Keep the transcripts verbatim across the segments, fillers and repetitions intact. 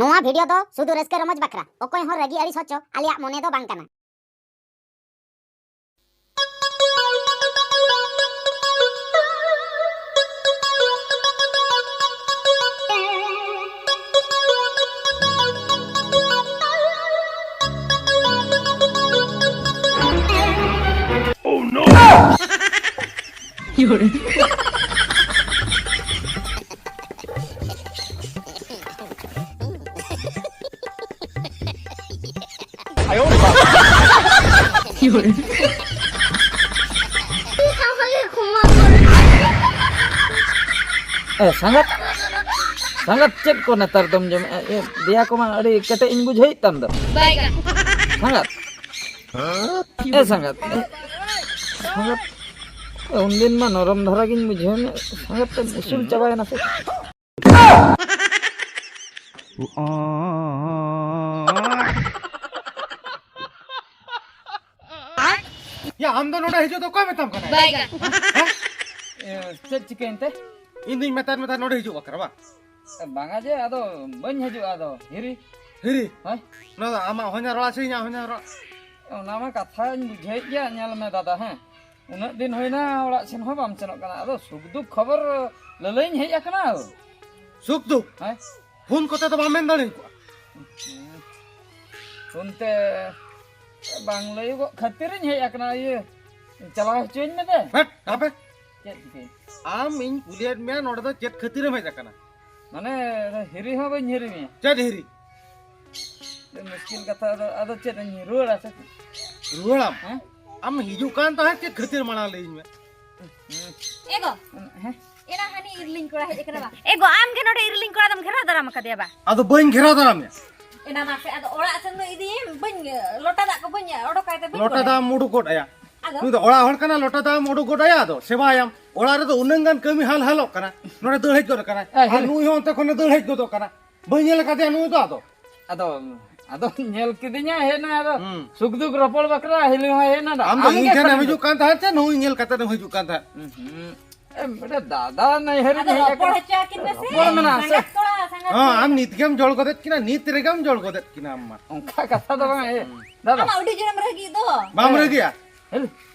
ᱱᱚᱣᱟ ᱵᱷᱤᱰᱤᱭᱳ ᱫᱚ ᱥᱩᱫᱷᱩ ᱨᱟᱹᱥᱠᱟᱹ ᱨᱚᱢᱚᱡᱽ ᱵᱟᱠᱷᱨᱟ, ᱚᱠᱚᱭ ᱦᱚᱸ ᱨᱟᱹᱜᱤ ᱟᱹᱲᱤᱥ ᱦᱚᱪᱚ ᱟᱞᱮᱭᱟᱜ ᱢᱚᱱᱮ ᱫᱚ ᱵᱟᱝ ᱠᱟᱱᱟ᱾ ᱮ, ᱥᱟᱸᱜᱟᱛ, ᱥᱟᱸᱜᱟᱛ, ᱪᱮᱫ ᱠᱚ ᱱᱮᱛᱟᱨ ᱫᱚᱢ ᱡᱚᱢᱮᱜᱼᱟ? ᱮ, ᱫᱮᱭᱟ ᱠᱚᱢᱟ ᱟᱹᱰᱤ ᱠᱮᱴᱮᱡ ᱤᱧ ᱵᱩᱡᱷᱟᱹᱣᱮᱫ ᱛᱟᱢ ᱫᱚ᱾ ᱵᱟᱭᱜᱟ᱾ ᱥᱟᱸᱜᱟᱛ, ᱮ, ᱥᱟᱸᱜᱟᱛ, ᱮ, ᱥᱟᱸᱜᱟᱛ, ᱮ, ᱩᱱᱫᱤᱱ ᱢᱟ ᱱᱚᱨᱚᱢ ᱫᱷᱟᱨᱟ ᱜᱤᱧ ᱵᱩᱡᱷᱟᱹᱣ ᱢᱮ, ᱥᱟᱸᱜᱟᱛ ᱮᱢ ᱩᱥᱩᱞ ᱪᱟᱵᱟᱭᱮᱱᱟ ᱥᱮ? ᱭᱟ, ᱟᱢ ᱫᱚ ᱱᱚᱰᱮ ᱦᱤᱡᱩᱜ ᱫᱚ ᱚᱠᱚᱭ ᱢᱮᱛᱟᱢ ᱠᱟᱱᱟ? ᱵᱟᱭᱜᱟ᱾ ᱦᱮᱸ? ᱮ, ᱪᱮᱫ ᱪᱤᱠᱟᱹᱭᱮᱱ ᱛᱮ? ᱤᱧ ᱫᱩᱧ ᱢᱮᱛᱟᱫ ᱢᱮ ᱛᱟᱦᱮᱸᱫ ᱱᱚᱰᱮ ᱦᱤᱡᱩᱜ ᱵᱟᱠᱷᱨᱟ, ᱵᱟᱝ? ᱵᱟᱝᱟ ᱡᱮ, ᱟᱫᱚ ᱵᱟᱹᱧ ᱦᱤᱡᱩᱜᱼᱟ ᱟᱫᱚ, ᱦᱤᱨᱤ᱾ ᱦᱤᱨᱤ? ᱦᱳᱭ᱾ ᱱᱚᱣᱟ ᱫᱚ ᱟᱢᱟᱜ ᱦᱚᱧᱦᱟᱨ ᱚᱲᱟᱜ ᱥᱮ ᱤᱧᱟᱹᱜ ᱦᱚᱧᱦᱟᱨ ᱚᱲᱟᱜ? ᱚᱱᱟ ᱢᱟ ᱠᱟᱛᱷᱟᱧ ᱵᱩᱡᱷᱟᱹᱣᱮᱫ ᱜᱮᱭᱟ, ᱧᱮᱞ ᱢᱮ ᱫᱟᱫᱟ, ᱦᱮᱸ᱾ ᱩᱱᱟᱹᱜ ᱫᱤᱱ ᱦᱩᱭᱱᱟ ᱚᱲᱟᱜ ᱥᱮᱱ ᱦᱚᱸ ᱵᱟᱢ ᱥᱮᱱᱚᱜ ᱠᱟᱱᱟ, ᱟᱫᱚ ᱥᱩᱠ ᱫᱩᱠ ᱠᱷᱚᱵᱚᱨ ᱞᱟᱹᱞᱟᱹᱭᱤᱧ ᱦᱮᱡ ᱟᱠᱟᱱᱟ᱾ ᱥᱩᱠ ᱫᱩᱠ? ᱦᱮᱸ᱾ ᱯᱷᱳᱱ ᱠᱚᱛᱮ ᱫᱚ ᱵᱟᱢ ᱢᱮᱱ ᱫᱟᱲᱮ ᱠᱚᱜᱼᱟ᱾ ᱯᱷᱳᱱ ᱛᱮ ᱵᱟᱝ ᱞᱟᱹᱭᱚᱜᱚᱜ ᱠᱷᱟᱹᱛᱤᱨᱤᱧ ᱦᱮᱡ ᱟᱠᱟᱱᱟ, ᱤᱭᱟᱹ, ᱪᱟᱞᱟᱣ ᱦᱚᱪᱚᱧ ᱢᱮ ᱛᱮ᱾ ᱦᱮᱴ, ᱦᱟᱯᱮ᱾ ᱪᱮᱫ ᱪᱤᱠᱟᱹᱭ? ᱟᱢ ᱤᱧ ᱠᱩᱞᱤᱭᱮᱫ ᱢᱮᱭᱟ, ᱱᱚᱰᱮ ᱫᱚ ᱪᱮᱫ ᱠᱷᱟᱹᱛᱤᱨᱮᱢ ᱦᱮᱡ ᱟᱠᱟᱱᱟ? ᱢᱟᱱᱮ, ᱦᱤᱨᱤ ᱦᱚᱸ ᱵᱟᱹᱧ ᱦᱤᱨᱤ ᱢᱮᱭᱟ᱾ ᱪᱮᱫ ᱦᱤᱨᱤ? ᱟᱹᱰᱤ ᱢᱩᱥᱠᱤᱞ ᱠᱟᱛᱷᱟ, ᱟᱫᱚ, ᱟᱫᱚ ᱪᱮᱫ ᱤᱧ ᱨᱩᱣᱟᱹᱲᱟ ᱥᱮ ᱪᱮᱫ? ᱨᱩᱣᱟᱹᱲᱟᱢ? ᱦᱮᱸ? ᱟᱢ ᱦᱤᱡᱩᱜ ᱠᱟᱱ ᱛᱟᱦᱮᱸᱫ ᱪᱮᱫ ᱠᱷᱟᱹᱛᱤᱨ ᱢᱟᱲᱟᱝ ᱞᱟᱹᱭᱟᱹᱧ ᱢᱮ᱾ ᱮ ᱜᱚ, ᱦᱮᱸ? ᱮᱱᱟ ᱦᱟᱹᱱᱤ ᱤᱨᱤᱞᱤᱧ ᱠᱚᱲᱟ ᱦᱮᱡ ᱟᱠᱟᱱᱟ ᱵᱟ? ᱮ ᱜᱚ, ᱟᱢ ᱜᱮ ᱱᱚᱰᱮ ᱤᱨᱤᱞᱤᱧ ᱠᱚᱲᱟ ᱫᱚᱢ ᱜᱷᱮᱨᱟᱣ ᱫᱟᱨᱟᱢ ᱟᱠᱟᱫᱮᱭᱟ ᱵᱟ? ᱟᱫᱚ ᱵᱟᱹᱧ ᱜᱷᱮᱨᱟᱣ ᱫᱟᱨᱟᱢ ᱢᱮᱭᱟ᱾ ᱮᱱᱟ ᱢᱟᱥᱮ, ᱟᱫᱚ ᱚᱲᱟᱜ ᱥᱮᱱ ᱫᱚ ᱤᱫᱤᱭᱮᱢ, ᱵᱟᱹᱧ, ᱞᱚᱴᱟ ᱫᱟᱜ ᱠᱚ ᱵᱟᱹᱧ ᱚᱰᱚᱠ ᱟᱭ ᱛᱮ ᱵᱟᱹᱧ ᱞᱚᱴᱟ ᱠᱚᱨᱟᱣ᱾ ᱫᱟᱜ ᱮᱢ ᱩᱰᱩᱠ ᱜᱚᱫ ᱟᱭᱟ᱾ ᱟᱫᱚ? ᱱᱩᱭ ᱫᱚ ᱚᱲᱟᱜ ᱦᱚᱲ ᱠᱟᱱᱟ, ᱞᱚᱴᱟ ᱫᱟᱜ ᱮᱢ ᱩᱰᱩᱠ ᱜᱚᱫ ᱟᱭᱟ, ᱟᱫᱚ ᱥᱮᱵᱟᱭᱟᱢ᱾ ᱚᱲᱟᱜ ᱨᱮᱫᱚ ᱩᱱᱟᱹᱝ ᱜᱟᱱ ᱠᱟᱹᱢᱤ ᱦᱟᱞ ᱦᱟᱞᱚᱜ ᱠᱟᱱᱟ, ᱱᱚᱰᱮ ᱫᱟᱹᱲ ᱦᱮᱡ ᱜᱚᱫ ᱠᱟᱱᱟᱭ᱾ ᱮ, ᱟᱨ ᱦᱮᱸ᱾ ᱱᱩᱭ ᱦᱚᱸ ᱚᱱᱛᱮ ᱠᱷᱚᱱᱮ ᱫᱟᱹᱲ ᱦᱮᱡ ᱜᱚᱫᱚᱜ ᱠᱟᱱᱟ᱾ ᱵᱟᱹᱧ ᱧᱮᱞ ᱟᱠᱟᱫᱮᱭᱟ ᱱᱩᱭ ᱫᱚ ᱟᱫᱚ᱾ ᱟᱫᱚ, ᱟᱫᱚ ᱧᱮᱞ ᱠᱤᱫᱤᱧᱟ, ᱦᱮᱡ ᱱᱟ, ᱟᱫᱚ ᱦᱩᱸ᱾ ᱥᱩᱠ ᱫᱩᱠ ᱨᱚᱯᱚᱲ ᱵᱟᱠᱷᱨᱟ ᱦᱤᱞᱤ ᱦᱚᱸ ᱦᱮᱡ ᱱᱟ᱾ ᱟᱢ ᱫᱚ ᱟᱢ ᱤᱧ ᱜᱮ ᱴᱷᱮᱱᱮᱢ ᱠᱷᱟᱹᱞᱤ ᱦᱤᱡᱩᱜ ᱠᱟᱱ ᱛᱟᱦᱮᱸᱫ ᱥᱮ ᱱᱩᱭ ᱧᱮᱞ ᱠᱟᱛᱮᱫ ᱮᱢ ᱦᱤᱡᱩᱜ ᱠᱟᱱ ᱛᱟᱦᱮᱸᱫ? ᱦᱩᱸ, ᱦᱩᱸ᱾ ᱮ, ᱢᱤᱫᱴᱮᱱ ᱫᱟᱫᱟ ᱱᱟᱹᱭᱦᱟᱹᱨ ᱟᱫᱚ ᱨᱤᱧ ᱦᱮᱡ ᱨᱚᱯᱚᱲ ᱟᱠᱟᱱᱟ᱾ ᱦᱚᱪᱚ ᱟᱹᱠᱤᱱ ᱢᱮᱥᱮ᱾ ᱨᱚᱯᱚᱲ ᱢᱮᱱᱟᱜᱼᱟ ᱥᱮ? ᱥᱟᱸᱜᱟᱛ ᱠᱚᱲᱟ, ᱥᱟᱸᱜᱟᱛ ᱦᱚᱸ, ᱠᱚᱲᱟ᱾ ᱟᱢ ᱱᱤᱛ ᱜᱮᱢ ᱡᱚᱲ ᱜᱚᱫᱮᱫ ᱠᱤᱱᱟ, ᱱᱤᱛ ᱨᱮᱜᱮᱢ ᱡᱚᱲ ᱜᱚᱫᱮᱫ ᱠᱤᱱᱟ ᱟᱢ ᱢᱟ᱾ ᱚᱱᱠᱟ ᱠᱟᱛᱷᱟ ᱫᱚ ᱵᱟᱝ, ᱮ, ᱫᱟᱫᱟ᱾ ᱟᱢᱟᱜ ᱟᱹᱰᱤ ᱡᱳᱨᱮᱢ ᱨᱟᱹᱜᱤ ᱫᱚ᱾ ᱵᱟᱢ ᱦᱮᱸ᱾ ᱨᱟᱹᱜᱤᱭᱟ? ᱦᱮᱞ᱾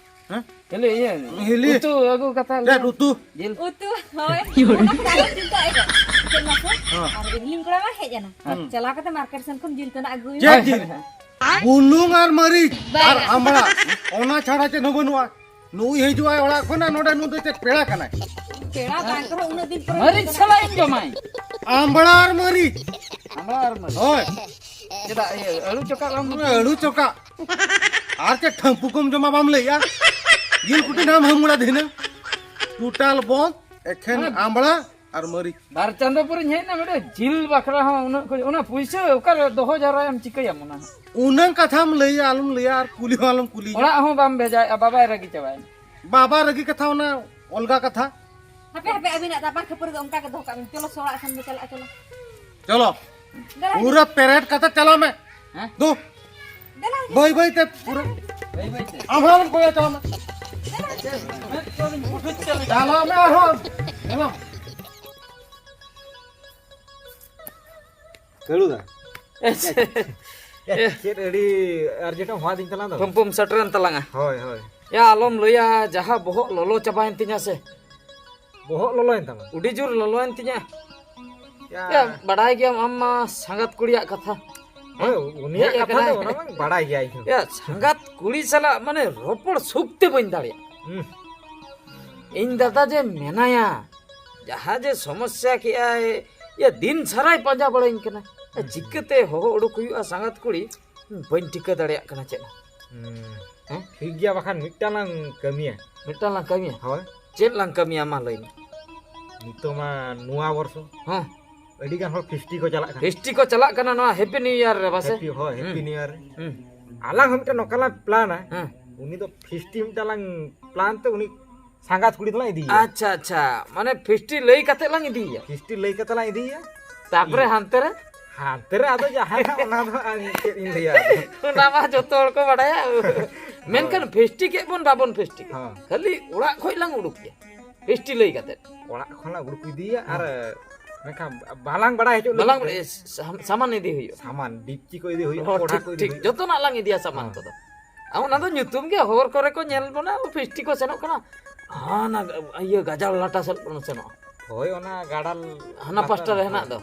ᱦᱮᱸ? ᱦᱮᱞ, ᱤᱭᱟᱹ, ᱦᱤᱞᱤ᱾ ᱩᱛᱩ ᱟᱹᱜᱩ ᱠᱟᱛᱷᱟ ᱪᱮᱫ ᱞᱟᱹᱭ ᱩᱛᱩ? ᱡᱤᱞ᱾ ᱩᱛᱩ, ᱦᱳᱭ᱾ ᱚᱱᱟ ᱠᱚᱫᱚ ᱟᱞᱚᱢ ᱪᱤᱱᱛᱟᱹᱜᱼᱟ, ᱮ ᱜᱚ᱾ ᱪᱮᱫ ᱢᱟᱥᱮ? ᱦᱮᱸ᱾ ᱟᱨ ᱨᱤᱢᱤᱞ ᱠᱚᱲᱟ ᱢᱟ ᱦᱮᱡ ᱮᱱᱟ᱾ ᱦᱮᱸ᱾ ᱪᱟᱞᱟᱣ ᱠᱟᱛᱮ ᱢᱟᱨᱠᱮᱴ ᱥᱮᱱ ᱠᱷᱚᱱ ᱡᱤᱞ ᱛᱟᱱᱟᱜ ᱟᱹᱜᱩᱭ ᱢᱮ᱾ ᱪᱮᱫ ᱡᱤᱞ? ᱵᱩᱞᱩᱝ ᱟᱨ ᱢᱟᱹᱨᱤᱪ ᱵᱟᱭ ᱟᱨ ᱜᱟᱱᱚᱜ᱾ ᱟᱢᱲᱟ, ᱚᱱᱟ ᱪᱷᱟᱲᱟ ᱪᱮᱫ ᱦᱚᱸ ᱵᱟᱹᱱᱩᱜᱼᱟ᱾ ᱱᱩᱭ ᱦᱤᱡᱩᱜᱼᱟᱭ ᱚᱲᱟᱜ ᱠᱷᱚᱱ ᱟᱨ ᱱᱚᱰᱮ ᱱᱩᱭ ᱫᱚ ᱪᱮᱫ ᱯᱮᱲᱟ ᱠᱟᱱᱟᱭ? ᱯᱮᱲᱟ ᱵᱟᱝ ᱨᱮᱦᱚᱸ ᱩᱱᱟᱹᱜ ᱫᱤᱱ ᱯᱚᱨᱮ ᱢᱟᱹᱨᱤᱪ ᱦᱤᱡᱩᱜ ᱥᱟᱞᱟᱜ ᱤᱧ ᱡᱚᱢᱟᱭ᱾ ᱟᱢᱲᱟ ᱟᱨ ᱢᱟᱹᱨᱤᱪ᱾ ᱟᱢᱲᱟ ᱟᱨ ᱢᱟᱹᱨᱤᱪ᱾ ᱦᱳᱭ᱾ ᱪᱮᱫᱟᱜ ᱤᱭᱟᱹ ᱟᱹᱞᱩ ᱪᱚᱠᱟᱜ ᱵᱟᱢ ᱩᱛᱩ? ᱟᱹᱞᱩ ᱪᱚᱠᱟᱜ᱾ ᱟᱨ ᱪᱮᱫ ᱴᱷᱟᱹᱢᱯᱩ ᱠᱚᱢ ᱡᱚᱢᱟ ᱵᱟᱢ ᱞᱟᱹᱭᱟ? ᱡᱤᱞ ᱠᱩᱴᱤ ᱱᱟᱢ ᱦᱟᱢᱩᱲᱟ ᱫᱷᱤᱱᱟᱹ᱾ ᱴᱳᱴᱟᱞ ᱵᱚᱱᱫ, ᱮᱠᱷᱮᱱ ᱦᱮᱸ᱾ ᱟᱢᱲᱟ ᱟᱨ ᱢᱟᱹᱨᱤᱪ᱾ ᱵᱟᱨ ᱪᱟᱸᱫᱚ ᱯᱚᱨᱮᱧ ᱦᱮᱡ ᱮᱱᱟ, ᱢᱤᱫᱴᱮᱡ ᱡᱤᱞ ᱵᱟᱠᱷᱨᱟ ᱦᱚᱸ ᱩᱱᱟᱹᱜ ᱠᱷᱚᱡ, ᱚᱱᱟ ᱯᱩᱭᱥᱟᱹ ᱚᱠᱟᱨᱮ ᱫᱚᱦᱚ ᱡᱟᱣᱨᱟᱭᱟᱢ, ᱪᱤᱠᱟᱹᱭᱟᱢ ᱚᱱᱟ ᱦᱚᱸ? ᱩᱱᱟᱹᱝ ᱠᱟᱛᱷᱟᱢ ᱞᱟᱹᱭᱟ, ᱟᱞᱚᱢ ᱞᱟᱹᱭᱟ, ᱟᱨ ᱠᱩᱞᱤ ᱦᱚᱸ ᱟᱞᱚᱢ ᱠᱩᱞᱤᱧᱟ᱾ ᱚᱲᱟᱜ ᱦᱚᱸ ᱵᱟᱢ ᱵᱷᱮᱡᱟᱭᱮᱫᱼᱟ, ᱵᱟᱵᱟᱭ ᱨᱟᱹᱜᱤ ᱪᱟᱵᱟᱭᱮᱱᱟ᱾ ᱵᱟᱵᱟ ᱨᱟᱹᱜᱤ ᱠᱟᱛᱷᱟ ᱚᱱᱟ ᱚᱞᱜᱟ ᱠᱟᱛᱷᱟ᱾ ᱦᱟᱯᱮ, ᱦᱟᱯᱮ, ᱟᱹᱵᱤᱱᱟᱜ ᱛᱟᱯᱟᱝ ᱠᱷᱟᱹᱯᱟᱹᱨᱤ ᱫᱚ ᱚᱱᱠᱟ ᱜᱮ ᱫᱚᱦᱚ ᱠᱟᱜ ᱵᱤᱱ᱾ ᱪᱚᱞᱚ, ᱥᱮ ᱚᱲᱟᱜ ᱥᱮᱱ ᱵᱚ ᱪᱟᱞᱟᱜᱼᱟ, ᱪᱚᱞᱚ᱾ ᱪᱚᱞᱚ᱾ ᱫᱮᱞᱟ ᱯᱩᱨᱟᱹ ᱦᱤᱡᱩᱜ᱾ ᱯᱮᱨᱮᱰ ᱠᱟᱛᱮ ᱪᱟᱞᱟᱣ ᱢᱮ᱾ ᱦᱮᱸ? ᱫᱩ᱾ ᱫᱮᱞᱟ ᱦᱤᱡᱩᱜ᱾ ᱵᱟᱹᱭ ᱵᱟᱹᱭ ᱛᱮ ᱯᱩᱨᱟᱹ᱾ ᱵᱟᱹᱭ ᱵᱟᱹᱭ ᱛᱮ᱾ ᱟᱢ ᱦᱚᱸ ᱵᱟᱹᱭ ᱪᱟᱞᱟᱣ ᱢᱮ᱾ ᱪᱟᱞᱟᱣ ᱢᱮ ᱟᱨᱦᱚᱸ᱾ ᱪᱟᱞᱟᱣ᱾ ᱠᱟᱹᱲᱩ ᱫᱟ᱾ ᱮ, ᱪᱮᱫ ᱟᱹᱰᱤ ᱟᱨᱡᱮᱱᱴ ᱮᱢ ᱦᱚᱦᱚ ᱟᱹᱫᱤᱧ ᱛᱟᱞᱟᱝ ᱫᱚ? ᱯᱷᱩᱢ ᱯᱷᱩᱢ ᱥᱮᱴᱮᱨᱮᱱ ᱛᱟᱞᱟᱝᱟ᱾ ᱦᱳᱭ, ᱦᱳᱭ᱾ ᱭᱟ, ᱟᱞᱚᱢ ᱞᱟᱹᱭᱟ, ᱡᱟᱦᱟᱸ ᱵᱚᱦᱚᱜ ᱞᱚᱞᱚ ᱪᱟᱵᱟᱭᱮᱱ ᱛᱤᱧᱟ ᱥᱮ᱾ ᱵᱚᱦᱚᱜ ᱞᱚᱞᱚᱭᱮᱱ ᱛᱟᱢᱟ? ᱟᱹᱰᱤ ᱡᱳᱨ ᱞᱚᱞᱚᱭᱮᱱ ᱛᱤᱧᱟ᱾ ᱭᱟ᱾ ᱭᱟ, ᱵᱟᱰᱟᱭ ᱜᱮᱭᱟᱢ ᱟᱢ ᱢᱟ ᱥᱟᱸᱜᱟᱛ ᱠᱩᱲᱤᱭᱟᱜ ᱠᱟᱛᱷᱟ᱾ ᱦᱳᱭ, ᱩᱱᱤᱭᱟᱜ ᱦᱮᱡ ᱠᱟᱛᱷᱟ ᱫᱚ ᱟᱠᱟᱱᱟᱭ᱾ ᱚᱱᱟ ᱢᱟ ᱵᱟᱰᱟᱭ ᱜᱮᱭᱟ ᱤᱧ ᱦᱚᱸ᱾ ᱭᱟ, ᱥᱟᱸᱜᱟᱛ ᱠᱩᱲᱤ ᱥᱟᱞᱟᱜ ᱢᱟᱱᱮ ᱨᱚᱯᱚᱲ ᱥᱩᱠ ᱛᱮ ᱵᱟᱹᱧ ᱫᱟᱲᱮᱭᱟᱜᱼᱟ᱾ ᱦᱩᱸ᱾ ᱤᱧ ᱫᱟᱫᱟ ᱡᱮ ᱢᱮᱱᱟᱭᱟ, ᱡᱟᱦᱟᱸ ᱡᱮ ᱥᱚᱢᱚᱥᱥᱟ ᱠᱮᱜᱼᱟᱭ, ᱭᱟ, ᱫᱤᱱ ᱥᱟᱨᱟᱭ ᱯᱟᱸᱡᱟ ᱵᱟᱲᱟᱧ ᱠᱟᱱᱟ᱾ ᱦᱩᱸ᱾ ᱪᱤᱠᱟᱹᱛᱮ ᱦᱚᱦᱚ ᱩᱰᱩᱠ ᱦᱩᱭᱩᱜᱼᱟ ᱥᱟᱸᱜᱟᱛ ᱠᱩᱲᱤ? ᱵᱟᱹᱧ ᱴᱷᱤᱠᱟᱹ ᱫᱟᱲᱮᱭᱟᱜ ᱠᱟᱱᱟ ᱪᱮᱫ ᱦᱚᱸ᱾ ᱦᱩᱸ᱾ ᱦᱮᱸ? ᱴᱷᱤᱠ ᱜᱮᱭᱟ, ᱵᱟᱠᱷᱟᱱ ᱢᱤᱫᱴᱟᱝ ᱞᱟᱝ ᱠᱟᱹᱢᱤᱭᱟ᱾ ᱢᱤᱫᱴᱟᱝ ᱞᱟᱝ ᱠᱟᱹᱢᱤᱭᱟ? ᱦᱳᱭ᱾ ᱪᱮᱫ ᱞᱟᱝ ᱠᱟᱹᱢᱤᱭᱟ, ᱢᱟ ᱞᱟᱹᱭ ᱢᱮ᱾ ᱱᱤᱛᱚᱜ ᱢᱟ ᱱᱚᱣᱟ ᱵᱚᱨᱥᱚ᱾ ᱦᱚᱸ᱾ ᱟᱹᱰᱤ ᱜᱟᱱ ᱦᱚᱲ ᱯᱷᱤᱥᱴᱤ ᱠᱚ ᱪᱟᱞᱟᱜ ᱠᱟᱱᱟ᱾ ᱯᱷᱤᱥᱴᱤ ᱠᱚ ᱪᱟᱞᱟᱜ ᱠᱟᱱᱟ ᱱᱚᱣᱟ ᱦᱮᱯᱤ ᱱᱤᱭᱩ ᱤᱭᱟᱨ ᱨᱮ, ᱵᱟᱥᱮ? ᱦᱮᱯᱤ, ᱦᱳᱭ, ᱦᱮᱯᱤ ᱦᱩᱸ᱾ ᱱᱤᱭᱩ ᱤᱭᱟᱨ ᱨᱮ᱾ ᱦᱩᱸ᱾ ᱟᱞᱟᱝ ᱦᱚᱸ ᱢᱤᱫᱴᱮᱱ ᱱᱚᱝᱠᱟ ᱞᱟᱝ ᱯᱞᱟᱱᱟ᱾ ᱦᱮᱸ᱾ ᱩᱱᱤ ᱫᱚ ᱯᱷᱤᱥᱴᱤ ᱢᱤᱫᱴᱟᱝ ᱞᱟᱝ ᱯᱞᱟᱱ ᱛᱮ ᱩᱱᱤ ᱥᱟᱸᱜᱟᱛ ᱠᱩᱲᱤ ᱫᱚᱞᱟᱝ ᱤᱫᱤᱭᱮᱭᱟ᱾ ᱟᱪᱪᱷᱟ, ᱟᱪᱪᱷᱟ᱾ ᱢᱟᱱᱮ ᱯᱷᱤᱥᱴᱤ ᱞᱟᱹᱭ ᱠᱟᱛᱮ ᱞᱟᱝ ᱤᱫᱤᱭᱮᱭᱟ᱾ ᱯᱷᱤᱥᱴᱤ ᱞᱟᱹᱭ ᱠᱟᱛᱮ ᱞᱟᱝ ᱤᱫᱤᱭᱮᱭᱟ᱾ ᱛᱟᱯᱚᱨᱮ ᱤᱭᱟᱹ᱾ ᱦᱟᱱᱛᱮ ᱨᱮ? ᱦᱟᱱᱛᱮ ᱨᱮ ᱟᱫᱚ ᱡᱟᱦᱟᱸ ᱱᱟᱜ ᱚᱱᱟ ᱫᱚ ᱟᱨ ᱪᱮᱫ ᱤᱧ ᱞᱟᱹᱭᱟ ᱟᱫᱚ᱾ ᱚᱱᱟ ᱢᱟ ᱡᱚᱛᱚ ᱦᱚᱲ ᱠᱚ ᱵᱟᱲᱟᱭᱟ᱾ ᱢᱮᱱᱠᱷᱟᱱ ᱦᱳᱭ᱾ ᱯᱷᱤᱥᱴᱤ ᱠᱮᱫ ᱵᱚᱱ ᱵᱟᱵᱚᱱ ᱯᱷᱤᱥᱴᱤ ᱠᱮᱫ᱾ ᱦᱚᱸ᱾ ᱠᱷᱟᱹᱞᱤ ᱚᱲᱟᱜ ᱠᱷᱚᱡ ᱞᱟᱝ ᱩᱰᱩᱠ ᱠᱮᱫ᱾ ᱯᱷᱤᱥᱴᱤ ᱞᱟᱹᱭ ᱠᱟᱛᱮ᱾ ᱚᱲᱟᱜ ᱠᱷᱚᱱᱟᱜ ᱩᱰᱩᱠ ᱤᱫᱤᱭᱟ ᱟᱨ ᱢᱮᱱᱠᱷᱟᱱ ᱵᱟᱞᱟᱝ ᱵᱟᱲᱟᱭ ᱦᱚᱪᱚ ᱵᱟᱞᱟᱝ ᱞᱟᱹᱜᱤᱫ ᱛᱮ ᱥᱟᱢ- ᱥᱟᱢᱟᱱ ᱤᱫᱤ ᱦᱩᱭᱩᱜᱼᱟ᱾ ᱥᱟᱢᱟᱱ ᱰᱤᱯᱪᱤ ᱠᱚ ᱤᱫᱤ ᱦᱩᱭᱩᱜᱼᱟ, ᱦᱚᱸ, ᱠᱚᱲᱦᱟ ᱴᱷᱤᱠ, ᱠᱚ ᱤᱫᱤ ᱴᱷᱤᱠ, ᱦᱩᱭᱩᱜᱼᱟ᱾ ᱡᱚᱛᱚᱱᱟᱜ ᱞᱟᱝ ᱤᱫᱤᱭᱟ ᱥᱟᱢᱟᱱ ᱦᱚᱸ᱾ ᱠᱚᱫᱚ᱾ ᱟᱨ ᱚᱱᱟ ᱫᱚ ᱧᱩᱛᱩᱢ ᱜᱮ, ᱦᱚᱨ ᱠᱚᱨᱮ ᱠᱚ ᱧᱮᱞ ᱵᱚᱱᱟ, ᱯᱷᱤᱥᱴᱤ ᱠᱚ ᱥᱮᱱᱚᱜ ᱠᱟᱱᱟ, ᱦᱟᱱᱟ ᱤᱭᱟᱹ ᱜᱟᱡᱟᱲ ᱞᱟᱴᱟ ᱥᱮᱫ ᱵᱚᱱ ᱥᱮᱱᱚᱜᱼᱟ᱾ ᱦᱳᱭ, ᱚᱱᱟ ᱜᱟᱰᱟ ᱦᱟᱱᱟ ᱞᱟᱛᱟᱨ ᱯᱟᱥᱴᱟ ᱨᱮ ᱨᱮ᱾ ᱦᱮᱱᱟᱜ ᱫᱚ᱾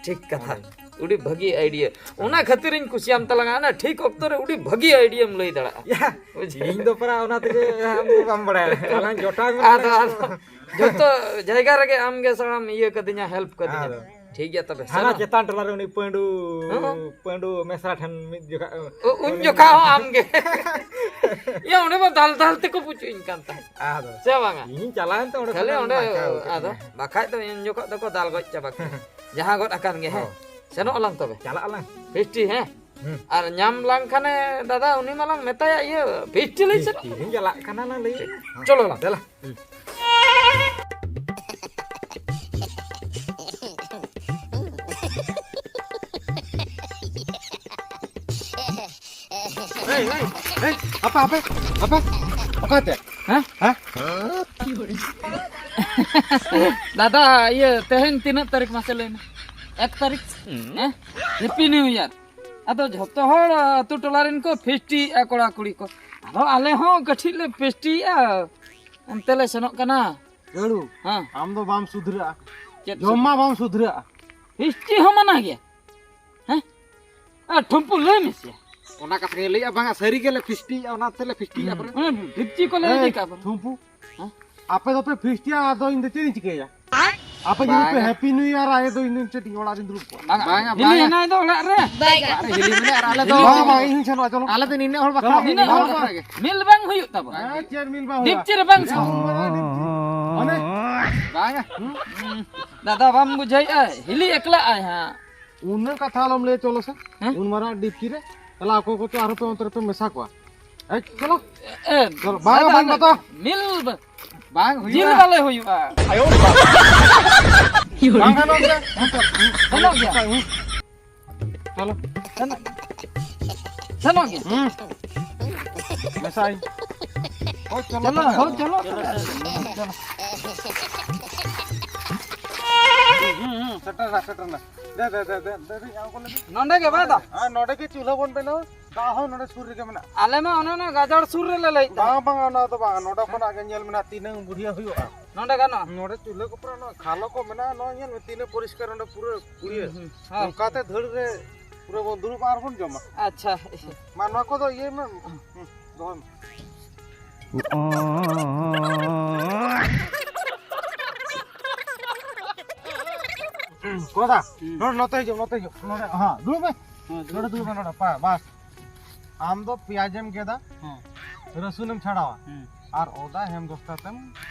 ᱴᱷᱤᱠ ᱠᱟᱛᱷᱟ᱾ ᱦᱳᱭ᱾ ᱟᱹᱰᱤ ᱵᱷᱟᱹᱜᱤ ᱟᱭᱰᱤᱭᱟ᱾ ᱚᱱᱟ ᱠᱷᱟᱹᱛᱤᱨᱤᱧ ᱠᱩᱥᱤᱭᱟᱢ ᱛᱟᱞᱟᱝᱟ, ᱚᱱᱟ ᱴᱷᱤᱠ ᱚᱠᱛᱚ ᱨᱮ ᱟᱹᱰᱤ ᱵᱷᱟᱹᱜᱤ ᱟᱭᱰᱤᱭᱟᱢ ᱞᱟᱹᱭ ᱫᱟᱲᱮᱭᱟᱜᱼᱟ᱾ ᱭᱟ, ᱵᱩᱡᱷᱟᱹᱣ? ᱤᱧ ᱫᱚ ᱯᱟᱨᱟ ᱚᱱᱟ ᱛᱮᱜᱮ ᱟᱢ ᱫᱚ ᱵᱟᱢ ᱵᱟᱲᱟᱭᱟ᱾ ᱟᱞᱟᱝ ᱡᱚᱴᱟᱣ ᱢᱮᱱᱟᱜ ᱟᱫᱚ, ᱞᱟᱝᱟ᱾ ᱟᱫᱚ, ᱡᱚᱛᱚ ᱡᱟᱭᱜᱟ ᱨᱮᱜᱮ ᱟᱢ ᱜᱮ ᱥᱟᱱᱟᱢ ᱤᱭᱟᱹ ᱠᱟᱫᱤᱧᱟ, ᱦᱮᱞᱯ ᱠᱟᱫᱤᱧᱟ᱾ ᱟᱫᱚ᱾ ᱴᱷᱤᱠ ᱜᱮᱭᱟ ᱛᱚᱵᱮ, ᱦᱟᱱᱟ ᱥᱮᱱᱚᱜ᱾ ᱪᱮᱛᱟᱱ ᱴᱚᱞᱟ ᱨᱮ ᱩᱱᱤ ᱯᱟᱹᱸᱰᱩ, ᱦᱚᱸ᱾ ᱯᱟᱹᱸᱰᱩ ᱢᱮᱥᱨᱟ ᱴᱷᱮᱱ ᱢᱤᱫ ᱡᱚᱠᱷᱟ, ᱩ-, ᱩᱱ ᱩᱱᱤ ᱡᱚᱠᱷᱟ ᱦᱚᱸ ᱟᱢ ᱜᱮ᱾ ᱭᱟ, ᱚᱸᱰᱮ ᱢᱟ ᱫᱟᱞ ᱫᱟᱞ ᱛᱮᱠᱚ ᱯᱩᱪᱩᱡ ᱤᱧ ᱠᱟᱱ ᱛᱟᱦᱮᱸᱫ᱾ ᱟᱫᱚ᱾ ᱥᱮ ᱵᱟᱝᱟ? ᱤᱧ ᱪᱟᱞᱟᱣᱮᱱ ᱛᱮ ᱚᱸᱰᱮ ᱠᱷᱟᱹᱞᱤ ᱠᱷᱚᱱᱟᱜ ᱚᱸᱰᱮ, ᱵᱟᱧᱪᱟᱣ ᱠᱮᱫ ᱟᱫᱚ, ᱢᱮᱭᱟ᱾ ᱵᱟᱠᱷᱟᱡ ᱫᱚ ᱤᱧ ᱡᱚᱠᱷᱚᱱ ᱫᱚᱠᱚ ᱫᱟᱞ ᱜᱚᱡ ᱪᱟᱵᱟ ᱠᱮᱭᱟ᱾ ᱡᱟᱦᱟᱸ ᱜᱚᱫ ᱟᱠᱟᱱ ᱜᱮ, ᱦᱮᱸ᱾ ᱦᱚᱸ᱾ ᱥᱮᱱᱚᱜ ᱟᱞᱟᱝ ᱛᱚᱵᱮ᱾ ᱪᱟᱞᱟᱜ ᱟᱞᱟᱝ᱾ ᱯᱷᱤᱥᱴᱤ, ᱦᱮᱸ? ᱦᱩᱸ᱾ ᱟᱨ ᱧᱟᱢ ᱞᱟᱝ ᱠᱷᱟᱱᱮ ᱫᱟᱫᱟ, ᱩᱱᱤ ᱢᱟᱞᱟᱝ ᱢᱮᱛᱟᱭᱟ, ᱤᱭᱟᱹ, ᱯᱷᱤᱥᱴᱤ ᱞᱟᱹᱭ ᱯᱷᱤᱥᱴᱤ ᱥᱮᱱᱚᱜ᱾ ᱞᱤᱧ ᱪᱟᱞᱟᱜ ᱠᱟᱱᱟ ᱞᱟᱝ ᱞᱟᱹᱭ᱾ ᱪᱚᱞᱚ ᱞᱟᱝ᱾ ᱫᱮᱞᱟ᱾ ᱦᱩᱸ᱾ ᱮᱭ, ᱮᱭ, ᱮᱭ, ᱦᱟᱯᱮ, ᱦᱟᱯᱮ, ᱦᱟᱯᱮ᱾ ᱚᱠᱟᱛᱮ? ᱦᱮᱸ? ᱦᱮᱸ? ᱫᱟᱫᱟ, ᱤᱭᱟᱹ, ᱛᱮᱦᱮᱧ ᱛᱤᱱᱟᱹᱜ ᱛᱟᱹᱨᱤᱠᱷ ᱢᱟᱥᱮ ᱞᱟᱹᱭ ᱢᱮ? ᱮᱠ ᱛᱟᱹᱨᱤᱠᱷ? ᱦᱮᱸ? Happy New year. ᱟᱫᱚ ᱡᱷᱚᱛᱚ ᱦᱚᱲ ᱟᱹᱛᱩ ᱴᱚᱞᱟ ᱨᱮᱱ ᱠᱚ ᱯᱷᱮᱥᱴᱤᱭᱮᱜᱼᱟ, ᱠᱚᱲᱟ ᱠᱩᱲᱤ ᱠᱚ᱾ ᱟᱫᱚ ᱟᱞᱮ ᱦᱚᱸ ᱠᱟᱹᱴᱤᱡ ᱞᱮ ᱯᱷᱮᱥᱴᱤᱭᱮᱜᱼᱟ, ᱚᱱᱛᱮ ᱞᱮ ᱥᱮᱱᱚᱜ ᱠᱟᱱᱟ᱾ ᱠᱟᱹᱲᱩ, ᱦᱮᱸ᱾ ᱟᱢ ᱫᱚ ᱵᱟᱢ ᱥᱩᱫᱷᱨᱟᱹᱜᱼᱟ᱾ ᱪᱮᱫ ᱡᱚᱢ ᱢᱟ ᱵᱟᱢ ᱥᱩᱫᱷᱨᱟᱹᱜᱼᱟ᱾ ᱯᱷᱮᱥᱴᱤ ᱦᱚᱸ ᱢᱟᱱᱟ ᱜᱮᱭᱟ? ᱦᱮᱸ? ᱟᱨ ᱴᱷᱩᱢᱯᱩ ᱞᱟᱹᱭ ᱢᱮᱥᱮ᱾ ᱚᱱᱟ ᱠᱟᱛᱷᱟ ᱜᱮ ᱞᱟᱹᱭᱮᱜᱼᱟ, ᱵᱟᱝᱟ, ᱥᱟᱹᱨᱤ ᱜᱮᱞᱮ ᱯᱷᱮᱥᱴᱤᱭᱮᱜᱼᱟ, ᱚᱱᱟ ᱛᱮᱞᱮ ᱯᱷᱮᱥᱴᱤᱭᱮᱜᱼᱟ ᱯᱟᱞᱮ᱾ ᱦᱮᱸ, ᱰᱤᱯᱪᱤ ᱠᱚᱞᱮ ᱤᱫᱤ ᱮᱭ, ᱠᱟᱜ ᱯᱟᱞᱮ᱾ ᱴᱷᱩᱢᱯᱩ, ᱦᱮᱸ? ᱟᱯᱮ ᱫᱚᱯᱮ ᱯᱷᱮᱥᱴᱤᱭᱟ, ᱟᱫᱚ ᱤᱧ ᱫᱚ ᱪᱮᱫ ᱤᱧ ᱪᱤᱠᱟᱹᱭᱟ? ᱟᱯᱮ ᱡᱩᱫᱤ ᱯᱮ ᱵᱟᱝᱟ᱾ ᱦᱮᱯᱤ ᱱᱤᱭᱩ ᱤᱭᱟᱨ, ᱟᱭ ᱫᱚ ᱤᱧ ᱫᱚ ᱪᱮᱫ ᱤᱧ ᱚᱲᱟᱜ ᱨᱤᱧ ᱫᱩᱲᱩᱵ ᱠᱚᱜᱼᱟ? ᱵᱟᱝᱟ, ᱵᱟᱝᱟ, ᱦᱤᱞᱤ ᱵᱟᱝᱟ᱾ ᱦᱮᱱᱟᱭ ᱫᱚ ᱚᱲᱟᱜ ᱨᱮ᱾ ᱵᱟᱝᱟ᱾ ᱚᱲᱟᱜ ᱨᱮ ᱦᱤᱞᱤ ᱢᱮᱱᱟᱭᱟ ᱟᱨ ᱟᱞᱮ ᱫᱚ ᱵᱟᱝᱟ, ᱵᱟᱝᱟ, ᱤᱧ ᱦᱚᱸᱧ ᱥᱮᱱᱚᱜᱼᱟ, ᱪᱚᱞᱚ᱾ ᱟᱞᱮ ᱫᱚ ᱱᱤᱱᱟᱹᱜ ᱦᱚᱲ ᱵᱟᱠᱷᱨᱟ ᱪᱚᱞᱚ᱾ ᱜᱮ᱾ ᱱᱤᱱᱟᱹᱜ ᱦᱚᱲ ᱵᱟᱠᱷᱨᱟ ᱜᱮ᱾ ᱦᱮᱸ, ᱪᱮᱫ ᱢᱤᱞ ᱵᱟᱝ ᱦᱩᱭᱩᱜᱼᱟ? ᱰᱤᱯᱪᱤ ᱨᱮ ᱵᱟᱝ ᱥᱮᱱᱚᱜ᱾ ᱰᱤᱯᱪᱤ᱾ ᱢᱟᱱᱮ? ᱵᱟᱝᱟ᱾ ᱦᱩᱸ? ᱫᱟᱫᱟ, ᱵᱟᱢ ᱵᱩᱡᱷᱟᱹᱣᱮᱫᱼᱟ? ᱦᱤᱞᱤ ᱮᱠᱞᱟᱜ ᱟᱭ ᱦᱟᱸᱜ᱾ ᱩᱱᱟᱹᱜ ᱠᱟᱛᱷᱟ ᱟᱞᱚᱢ ᱞᱟᱹᱭᱟ, ᱪᱚᱞᱚ ᱥᱮ᱾ ᱦᱮᱸ? ᱩᱱ ᱢᱟᱨᱟᱝ ᱰᱤᱯᱪᱤ ᱨᱮ᱾ ᱛᱟᱦᱞᱮ ᱟᱠᱚ ᱠᱚ ᱪᱚ ᱟᱨᱦᱚᱸ ᱯᱮ ᱚᱱᱛᱮ ᱨᱮᱯᱮ ᱢᱮᱥᱟ ᱠᱚᱣᱟ᱾ ᱮᱭ, ᱪᱚᱞᱚ᱾ ᱮ, ᱪᱚᱞᱚ᱾ ᱵᱟᱝ, ᱫᱟᱫᱟ, ᱵᱟᱝ, ᱵᱟᱛᱟ᱾ ᱢᱤᱞ ᱵᱟ-, ᱵᱟᱝ ᱦᱩᱭᱩᱜᱼᱟ᱾ ᱡᱤᱞ ᱵᱟᱞᱮ ᱦᱩᱭᱩᱜᱼᱟ᱾ ᱵᱟᱝ ᱜᱟᱱᱚᱜ ᱜᱮᱭᱟ᱾ ᱥᱮᱱᱚᱜ ᱜᱮᱭᱟ᱾ ᱪᱚᱞᱚ᱾ ᱥᱮᱱᱚᱜ, ᱥᱮᱱᱚᱜ ᱜᱮᱭᱟ᱾ ᱦᱩᱸ᱾ ᱢᱮᱥᱟᱭ᱾ ᱦᱳᱭ, ᱪᱚᱞᱚ ᱪᱚᱞᱚ, ᱛᱚᱵᱮ᱾ ᱦᱳᱭ, ᱪᱚᱞᱚ᱾ ᱦᱩᱸ, ᱦᱩᱸ, ᱥᱮᱴᱮᱨ ᱮᱱᱟ, ᱥᱮᱴᱮᱨ ᱮᱱᱟ᱾ ᱫᱮ, ᱫᱮ, ᱫᱮ, ᱫᱮ, ᱫᱮ, ᱫᱮ, ᱟᱬᱜᱚ ᱞᱟᱹᱜᱤᱫ᱾ ᱱᱚᱰᱮ ᱜᱮ ᱵᱟᱭ ᱫᱚ? ᱟᱨ ᱱᱚᱰᱮ ᱜᱮ ᱪᱩᱞᱦᱟᱹ ᱵᱚᱱ ᱵᱮᱱᱟᱣᱟ, ᱫᱟᱜ ᱦᱚᱸ ᱱᱚᱰᱮ ᱥᱩᱨ ᱨᱮᱜᱮ ᱢᱮᱱᱟᱜᱼᱟ᱾ ᱟᱞᱮ ᱢᱟ ᱚᱱᱮ ᱚᱱᱟ ᱜᱟᱡᱟᱲ ᱥᱩᱨ ᱨᱮᱞᱮ ᱞᱟᱹᱭᱮᱫ ᱛᱟᱦᱮᱸᱫ᱾ ᱵᱟᱝ, ᱵᱟᱝ, ᱚᱱᱟ ᱫᱚ ᱵᱟᱝ, ᱱᱚᱰᱮ ᱠᱷᱚᱱᱟᱜ ᱜᱮ ᱧᱮᱞ ᱢᱮᱱᱟᱜᱼᱟ, ᱛᱤᱱᱟᱹᱝ ᱵᱩᱲᱦᱤᱭᱟᱹ ᱦᱩᱭᱩᱜᱼᱟ᱾ ᱱᱚᱰᱮ ᱜᱟᱱᱚᱜᱼᱟ? ᱱᱚᱰᱮ ᱪᱩᱞᱦᱟᱹ ᱠᱚ ᱯᱩᱨᱟᱹ ᱱᱚᱣᱟ ᱠᱷᱟᱞᱚ ᱠᱚ ᱢᱮᱱᱟᱜᱼᱟ, ᱱᱚᱣᱟ ᱧᱮᱞ ᱢᱮ, ᱛᱤᱱᱟᱹᱜ ᱯᱚᱨᱤᱥᱠᱟᱨ ᱱᱚᱰᱮ ᱯᱩᱨᱟᱹ ᱯᱩᱲᱤᱭᱟᱹ᱾ ᱦᱩᱸ, ᱦᱩᱸ, ᱦᱮᱸ᱾ ᱚᱱᱠᱟᱛᱮ ᱫᱷᱟᱹᱲ ᱨᱮ ᱯᱩᱨᱟᱹ ᱵᱚᱱ ᱫᱩᱲᱩᱵᱼᱟ ᱟᱨ ᱵᱚᱱ ᱡᱚᱢᱟ᱾ ᱟᱪᱪᱷᱟ᱾ ᱢᱟ, ᱱᱚᱣᱟ ᱠᱚᱫᱚ ᱤᱭᱟᱹᱭ ᱢᱮ, ᱦᱩᱸ, ᱫᱚᱦᱚᱭ ᱢᱮ᱾ ᱠᱚᱫᱟ, ᱦᱩᱸ᱾ ᱱᱚᱰᱮ ᱱᱚᱛᱮ ᱦᱤᱡᱩᱜ, ᱱᱚᱛᱮ ᱦᱤᱡᱩᱜ, ᱱᱚᱰᱮ, ᱦᱮᱸ, ᱫᱩᱲᱩᱵ ᱢᱮ᱾ ᱦᱮᱸ, ᱫᱩᱲᱩᱵ᱾ ᱱᱚᱰᱮ ᱫᱩᱲᱩᱵ ᱢᱮ, ᱱᱚᱰᱮ, ᱯᱟ-, ᱵᱟᱥ᱾ ᱟᱢ ᱫᱚ ᱯᱮᱸᱭᱟᱡᱮᱢ ᱜᱮᱫᱟ, ᱦᱮᱸ᱾ ᱨᱟᱹᱥᱩᱱᱮᱢ ᱪᱷᱟᱲᱟᱣᱟ, ᱦᱮᱸ᱾ ᱟᱨ ᱚᱫᱟ ᱦᱮᱢ ᱫᱚᱥᱛᱟ ᱛᱮᱢ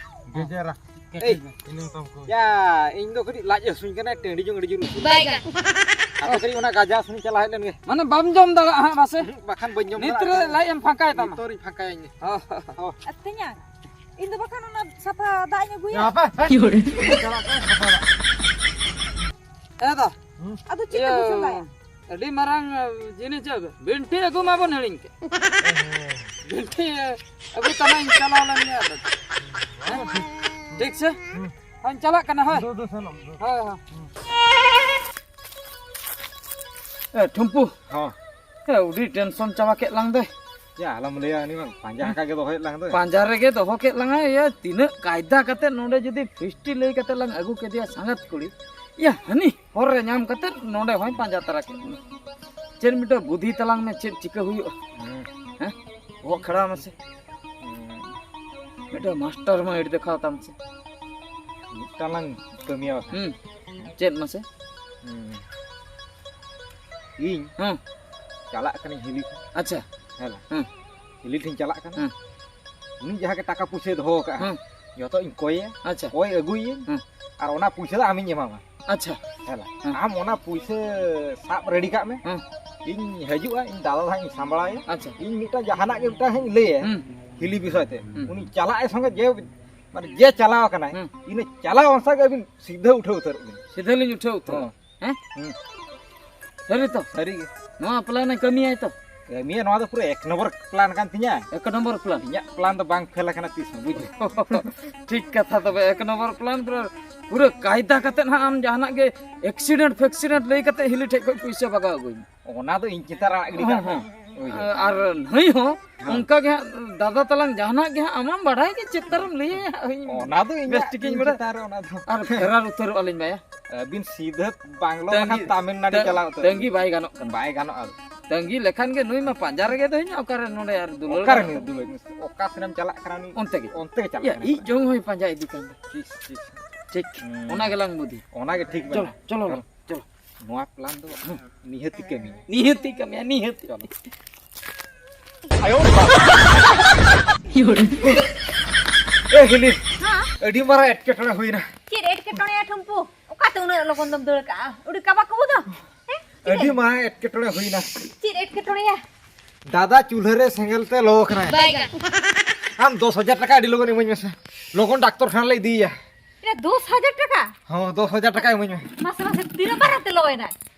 ᱜᱮᱡᱮᱨᱟ᱾ ᱠᱮᱴᱮᱡ ᱢᱮ᱾ ᱤᱱᱟᱹ ᱛᱟᱢ ᱠᱚ᱾ ᱭᱟ, ᱤᱧ ᱫᱚ ᱠᱟᱹᱴᱤᱡ ᱞᱟᱡ ᱦᱟᱹᱥᱩᱧ ᱠᱟᱱᱟ, ᱴᱟᱺᱰᱤ ᱡᱚᱝ ᱟᱹᱰᱤ ᱡᱳᱨ ᱩᱥᱩᱞ᱾ ᱵᱟᱭ ᱜᱟᱱ᱾ ᱟᱯᱮ ᱠᱟᱹᱴᱤᱡ ᱚᱱᱟ ᱜᱟᱡᱟ ᱥᱮᱱ ᱪᱟᱞᱟᱣ ᱦᱮᱡ ᱞᱮᱱ ᱜᱮ᱾ ᱢᱟᱱᱮ ᱵᱟᱢ ᱡᱚᱢ ᱫᱟᱲᱮᱭᱟᱜᱼᱟ ᱦᱟᱸᱜ, ᱵᱟᱥᱮ? ᱩᱦᱩᱸ, ᱵᱟᱠᱷᱟᱱ ᱵᱟᱹᱧ ᱡᱚᱢ ᱱᱤᱛ ᱫᱟᱲᱮᱭᱟᱜᱼᱟ᱾ ᱨᱮ ᱞᱟᱡ ᱮᱢ ᱯᱷᱟᱸᱠᱟᱭ ᱛᱟᱢᱟ᱾ ᱱᱤᱛᱚᱜ ᱨᱤᱧ ᱯᱷᱟᱸᱠᱟᱭᱟ ᱤᱧ᱾ ᱦᱚᱸ᱾ ᱦᱚᱸ᱾ ᱛᱮᱧᱟᱝ, ᱤᱧ ᱫᱚ ᱵᱟᱠᱷᱟᱱ ᱚᱱᱟ ᱥᱟᱯᱷᱟ ᱫᱟᱜ ᱤᱧ ᱟᱹᱜᱩᱭᱟ᱾ ᱦᱟᱯᱮ, ᱦᱟᱯᱮ᱾ ᱪᱟᱞᱟᱜ ᱠᱟᱱᱟ, ᱥᱟᱯᱷᱟ ᱫᱟᱜ᱾ ᱮ ᱫᱟ᱾ ᱦᱩᱸ᱾ ᱟᱫᱚ ᱪᱮᱫ ᱤᱭᱟᱹ, ᱛᱮᱠᱚ ᱪᱚᱸᱫᱟᱭᱟ? ᱟᱹᱰᱤ ᱢᱟᱨᱟᱝ, ᱟ, ᱡᱤᱱᱤᱥ ᱟᱹᱜᱩ᱾ ᱵᱷᱤᱱᱴᱤ ᱟᱹᱜᱩ ᱢᱟᱵᱚᱱ ᱦᱤᱲᱤᱧ ᱠᱮᱫ᱾ ᱵᱷᱤᱱᱴᱤ, ᱟ, ᱟᱹᱜᱩ ᱛᱟᱱᱟ ᱤᱧ ᱪᱟᱞᱟᱣ ᱞᱮᱱ ᱜᱮ ᱟᱫᱚ᱾ ᱦᱮᱸ? ᱴᱷᱤᱠ ᱥᱮ? ᱦᱩᱸ᱾ ᱦᱚᱧ ᱪᱟᱞᱟᱜ ᱠᱟᱱᱟ, ᱦᱳᱭ᱾ ᱫᱩ, ᱫᱩ, ᱥᱮᱱᱚᱜ ᱢᱮ, ᱫᱩ᱾ ᱦᱳᱭ, ᱦᱳᱭ᱾ ᱦᱩᱸ᱾ ᱮ, ᱴᱷᱩᱢᱯᱩ᱾ ᱦᱚᱸ᱾ ᱮ, ᱟᱹᱰᱤ tension ᱪᱟᱵᱟ ᱠᱮᱫ ᱞᱟᱝ ᱫᱚᱭ᱾ ᱭᱟ, ᱟᱞᱚᱢ ᱞᱟᱹᱭᱟ, ᱩᱱᱤ ᱢᱟ ᱯᱟᱸᱡᱟ ᱦᱩᱸ᱾ ᱟᱠᱟ ᱜᱮ ᱫᱚᱦᱚᱭᱮᱫ ᱞᱟᱝ ᱫᱚᱭ᱾ ᱯᱟᱸᱡᱟ ᱨᱮᱜᱮ ᱫᱚᱦᱚ ᱠᱮᱫ ᱞᱟᱝᱟᱭ᱾ ᱭᱟ, ᱛᱤᱱᱟᱹᱜ ᱠᱟᱭᱫᱟ ᱠᱟᱛᱮ ᱱᱚᱰᱮ ᱡᱩᱫᱤ ᱯᱷᱤᱥᱴᱤ ᱞᱟᱹᱭ ᱠᱟᱛᱮ ᱞᱟᱝ ᱟᱹᱜᱩ ᱠᱮᱫᱮᱭᱟ ᱥᱟᱸᱜᱟᱛ ᱠᱩᱲᱤ, ᱭᱟ, ᱦᱟᱹᱱᱤ ᱦᱚᱨ ᱨᱮ ᱧᱟᱢ ᱠᱟᱛᱮ ᱱᱚᱰᱮ ᱦᱚᱸᱭ ᱯᱟᱸᱡᱟ ᱛᱟᱨᱟ ᱠᱮᱫ ᱞᱤᱧᱟ᱾ ᱪᱮᱫ ᱢᱤᱫᱴᱮᱱ ᱵᱩᱫᱷᱤ ᱛᱟᱞᱟᱝ ᱢᱮ, ᱪᱮᱫ ᱪᱤᱠᱟᱹ ᱦᱩᱭᱩᱜᱼᱟ? ᱦᱩᱸ᱾ ᱦᱮᱸ? ᱵᱚᱦᱚᱜ ᱠᱷᱟᱲᱟᱣ ᱢᱮᱥᱮ᱾ ᱦᱩᱸ᱾ ᱢᱤᱫᱴᱮᱱ mastermind ᱫᱮᱠᱷᱟᱣ ᱛᱟᱢ ᱥᱮ᱾ ᱢᱤᱫᱴᱟᱝ ᱞᱟᱝ ᱠᱟᱹᱢᱤᱭᱟ ᱵᱟᱠᱷᱟᱱ᱾ ᱦᱩᱸ᱾ ᱪᱮᱫ ᱢᱟᱥᱮ? ᱦᱩᱸ᱾ ᱤᱧ ᱦᱮᱸ᱾ ᱪᱟᱞᱟᱜ ᱠᱟᱹᱱᱟᱹᱧ ᱦᱤᱞᱤ ᱴᱷᱮᱱ᱾ ᱟᱪᱪᱷᱟ᱾ ᱦᱮᱸ ᱞᱟ᱾ ᱦᱮᱸ᱾ ᱦᱤᱞᱤ ᱴᱷᱮᱱ ᱪᱟᱞᱟᱜ ᱠᱟᱱᱟ᱾ ᱦᱮᱸ᱾ ᱩᱱᱤ ᱡᱟᱦᱟᱸ ᱜᱮ ᱴᱟᱠᱟ ᱯᱩᱭᱥᱟᱹᱭ ᱫᱚᱦᱚ ᱟᱠᱟᱫᱼᱟ, ᱦᱮᱸ᱾ ᱡᱚᱛᱚ ᱤᱧ ᱠᱚᱭᱮᱭᱟ, ᱟᱪᱪᱷᱟ᱾ ᱠᱚᱭ ᱟᱹᱜᱩᱭᱟᱹᱧ, ᱦᱮᱸ᱾ ᱟᱨ ᱚᱱᱟ ᱯᱩᱭᱥᱟᱹ ᱫᱚ ᱟᱢᱤᱧ ᱮᱢᱟᱢᱟ᱾ ᱟᱪᱪᱷᱟ᱾ ᱦᱮᱸ ᱞᱟ᱾ ᱦᱮᱸ᱾ ᱟᱢ ᱚᱱᱟ ᱯᱩᱭᱥᱟᱹ ᱥᱟᱵ ready ᱠᱟᱜ ᱢᱮ, ᱦᱮᱸ᱾ ᱤᱧ ᱦᱤᱡᱩᱜᱼᱟ, ᱤᱧ ᱫᱟᱫᱟ ᱫᱚ ᱦᱟᱸᱜ ᱤᱧ ᱥᱟᱢᱵᱲᱟᱣᱮᱭᱟ᱾ ᱟᱪᱪᱷᱟ᱾ ᱤᱧ ᱢᱤᱫᱴᱟᱝ ᱡᱟᱦᱟᱱᱟᱜ ᱜᱮ ᱢᱤᱫᱴᱟᱝ ᱦᱟᱸᱜ ᱤᱧ ᱞᱟᱹᱭᱟ, ᱦᱮᱸ᱾ ᱦᱤᱞᱤ ᱵᱤᱥᱚᱭ ᱛᱮ᱾ ᱦᱮᱸ᱾ ᱩᱱᱤ ᱪᱟᱞᱟᱜ ᱮ ᱥᱚᱸᱜᱮ ᱡᱮ, ᱢᱟᱱᱮ ᱡᱮ ᱪᱟᱞᱟᱣ ᱟᱠᱟᱱᱟᱭ, ᱦᱮᱸ᱾ ᱤᱱᱟᱹ ᱪᱟᱞᱟᱣ ᱚᱱᱥᱟᱨ ᱜᱮ ᱟᱹᱵᱤᱱ ᱥᱤᱫᱷᱟᱹ ᱩᱴᱷᱟᱹᱣ ᱩᱛᱟᱹᱨᱚᱜ ᱵᱤᱱ᱾ ᱥᱤᱫᱷᱟᱹ ᱞᱤᱧ ᱩᱴᱷᱟᱹᱣ ᱩᱛᱟᱹᱨᱚᱜᱼᱟ᱾ ᱦᱚᱸ᱾ ᱦᱮᱸ? ᱦᱩᱸ᱾ ᱥᱟᱹᱨᱤ ᱛᱚ? ᱥᱟᱹᱨᱤ ᱜᱮ᱾ ᱱᱚᱣᱟ plan ᱮ ᱠᱟᱹᱢᱤᱭᱟᱭ ᱛᱚ? ᱮ, ᱢᱤᱭᱟ, ᱱᱚᱣᱟ ᱫᱚ ᱯᱩᱨᱟᱹ ᱮᱠ ᱱᱚᱢᱵᱚᱨ ᱯᱞᱟᱱ ᱠᱟᱱ ᱛᱤᱧᱟ᱾ ᱮᱠ ᱱᱚᱢᱵᱚᱨ ᱯᱞᱟᱱ? ᱤᱧᱟᱹᱜ ᱯᱞᱟᱱ ᱫᱚ ᱵᱟᱝ ᱯᱷᱮᱞ ᱟᱠᱟᱱᱟ ᱛᱤᱥ ᱦᱚᱸ, ᱵᱩᱡᱽ? ᱴᱷᱤᱠ ᱠᱟᱛᱷᱟ᱾ ᱛᱚᱵᱮ ᱮᱠ ᱱᱚᱢᱵᱚᱨ ᱯᱞᱟᱱ ᱯᱩᱨᱟᱹ, ᱯᱩᱨᱟᱹ ᱠᱟᱭᱫᱟ ᱠᱟᱛᱮ ᱦᱟᱸᱜ ᱟᱢ ᱡᱟᱦᱟᱱᱟᱜ ᱜᱮ ᱮᱠᱥᱤᱰᱮᱱᱴ ᱯᱷᱮᱠᱥᱤᱰᱮᱱᱴ ᱞᱟᱹᱭ ᱠᱟᱛᱮ ᱦᱤᱞᱤ ᱴᱷᱮᱡ ᱠᱷᱚᱡ ᱯᱩᱭᱥᱟᱹ ᱵᱟᱜᱟᱣ ᱟᱹᱜᱩᱭ ᱢᱮ᱾ ᱚᱱᱟ ᱫᱚ ᱤᱧ ᱪᱮᱛᱟᱱ ᱨᱮ ᱟᱲᱟᱜ ᱜᱤᱰᱤ ᱦᱚᱸ, ᱠᱟᱜ ᱦᱚᱸ᱾ ᱢᱮ᱾ ᱦᱳᱭ, ᱦᱳᱭ᱾ ᱟᱨ ᱱᱩᱭ ᱦᱚᱸ ᱦᱮᱸ᱾ ᱚᱱᱠᱟ ᱜᱮ ᱦᱟᱸᱜ ᱫᱟᱫᱟ ᱛᱟᱞᱟᱝ ᱡᱟᱦᱟᱱᱟᱜ ᱜᱮ ᱦᱟᱸᱜ ᱟᱢᱟᱢ ᱵᱟᱰᱟᱭ ᱜᱮ ᱪᱮᱫ ᱛᱟᱨᱮᱢ ᱞᱟᱹᱭᱟ ᱦᱟᱸᱜ, ᱤᱧ ᱚᱱᱟ ᱫᱚ ᱤᱧᱟᱹᱜ ᱵᱮᱥ ᱴᱷᱤᱠᱤᱧ ᱤᱧ ᱵᱟᱰᱟᱭᱟ᱾ ᱪᱮᱛᱟᱱ ᱨᱮ ᱚᱱᱟ ᱫᱚ᱾ ᱟᱨ ᱯᱷᱮᱨᱟᱨ ᱩᱛᱟᱹᱨᱚᱜᱼᱟ ᱞᱤᱧ ᱵᱟᱭᱟ᱾ ᱟᱹᱵᱤᱱ ᱥᱤᱫᱷᱟᱹ ᱵᱟᱝᱞᱳ ᱛᱟᱺᱜᱤ, ᱵᱟᱠᱷᱟᱱ ᱛᱟᱢᱤᱞᱱᱟᱲᱩ ᱛᱟᱺ-, ᱪᱟᱞᱟᱣ ᱩᱛᱟᱹᱨ᱾ ᱛᱟᱺᱜᱤ ᱵᱟᱭ ᱜᱟᱱᱚᱜ ᱠᱟᱱᱟ᱾ ᱵᱟᱭ ᱜᱟᱱᱚᱜᱼᱟ᱾ ᱛᱟᱺᱜᱤ ᱞᱮᱠᱷᱟᱱ ᱜᱮ ᱱᱩᱭ ᱢᱟ ᱯᱟᱸᱡᱟ ᱨᱮᱜᱮ ᱫᱚ ᱦᱤᱧ, ᱚᱠᱟᱨᱮ ᱱᱚᱰᱮ ᱟᱨ ᱫᱩᱞᱟᱹᱲ ᱚᱠᱟᱨᱮ ᱜᱟᱱᱚᱜ ᱱᱩᱭ ᱠᱟᱱᱟ? ᱫᱩᱞᱟᱹᱲ? ᱚᱠᱟ ᱥᱮᱱᱮᱢ ᱪᱟᱞᱟᱜ ᱠᱟᱱᱟ ᱱᱩᱭ? ᱚᱱᱛᱮ ᱜᱮ᱾ ᱚᱱᱛᱮ ᱜᱮ ᱪᱟᱞᱟᱜ ᱭᱟ, ᱠᱟᱱᱟ᱾ ᱤᱡ ᱡᱚᱝ ᱦᱚᱸᱭ ᱯᱟᱸᱡᱟ ᱤᱫᱤ ᱠᱟᱱ ᱫᱚ᱾ ᱴᱷᱤᱠ, ᱴᱷᱤᱠ᱾ ᱴᱷᱤᱠ᱾ ᱦᱩᱸ᱾ ᱚᱱᱟ ᱜᱮᱞᱟᱝ ᱵᱩᱫᱷᱤ᱾ ᱚᱱᱟ ᱜᱮ ᱴᱷᱤᱠ ᱪᱚᱞᱚ, ᱢᱮᱱᱟᱜᱼᱟ᱾ ᱪᱚᱞᱚ, ᱪᱚᱞᱚ᱾ ᱱᱚᱣᱟ ᱯᱞᱟᱱ ᱫᱚ ᱱᱤᱦᱟᱹᱛᱤ ᱠᱟᱹᱢᱤᱭᱟ᱾ ᱱᱤᱦᱟᱹᱛᱤ ᱠᱟᱹᱢᱤᱭᱟ, ᱱᱤᱦᱟᱹᱛᱤ᱾ ᱪᱚᱞᱚ᱾ ᱮ ᱦᱤᱞᱤ, ᱦᱮᱸ? ᱟᱹᱰᱤ ᱢᱟᱨᱟᱝ ᱮᱴᱠᱮᱴᱚᱬᱮ ᱦᱩᱭᱱᱟ᱾ ᱪᱮᱫ ᱮᱴᱠᱮᱴᱚᱬᱮᱭᱟ ᱴᱷᱩᱢᱯᱩ? ᱚᱠᱟᱛᱮ ᱩᱱᱟᱹᱜ ᱞᱚᱜᱚᱱ ᱫᱚᱢ ᱫᱟᱹᱲ ᱠᱟᱜᱼᱟ? ᱩᱰᱤ ᱠᱟᱵᱟ ᱠᱟᱵᱩ ᱫᱚ? ᱦᱮᱸ? ᱟᱹᱰᱤ ᱢᱟᱨᱟᱝ ᱮᱴᱠᱮᱴᱚᱬᱮ ᱦᱩᱭᱱᱟ᱾ ᱪᱮᱫ ᱮᱴᱠᱮᱴᱚᱬᱮᱭᱟ? ᱫᱟᱫᱟ ᱪᱩᱞᱦᱟᱹ ᱨᱮ ᱥᱮᱸᱜᱮᱞ ᱛᱮ ᱞᱚ ᱠᱟᱱᱟᱭ᱾ ᱵᱟᱭ ᱜᱟᱱ᱾ ᱟᱢ ᱫᱚᱥ ᱦᱟᱡᱟᱨ ᱴᱟᱠᱟ ᱟᱹᱰᱤ ᱞᱚᱜᱚᱱ ᱤᱢᱟᱹᱧ ᱢᱮᱥᱮ, ᱞᱚᱜᱚᱱ ᱰᱟᱠᱛᱚᱨ ᱠᱷᱟᱱᱟ ᱞᱮ ᱤᱫᱤᱭᱮᱭᱟ᱾ ᱮ, ᱫᱚᱥ ᱦᱟᱡᱟᱨ ᱴᱟᱠᱟ? ᱦᱚᱸ, ᱫᱚᱥ ᱦᱟᱡᱟᱨ ᱴᱟᱠᱟ ᱤᱢᱟᱹᱧ ᱢᱮ᱾ ᱢᱟᱥᱮ, ᱢᱟᱥᱮ, ᱛᱤᱱᱟᱹᱜ ᱵᱟᱨᱟ ᱛᱮ ᱞᱚᱭᱮᱱᱟ?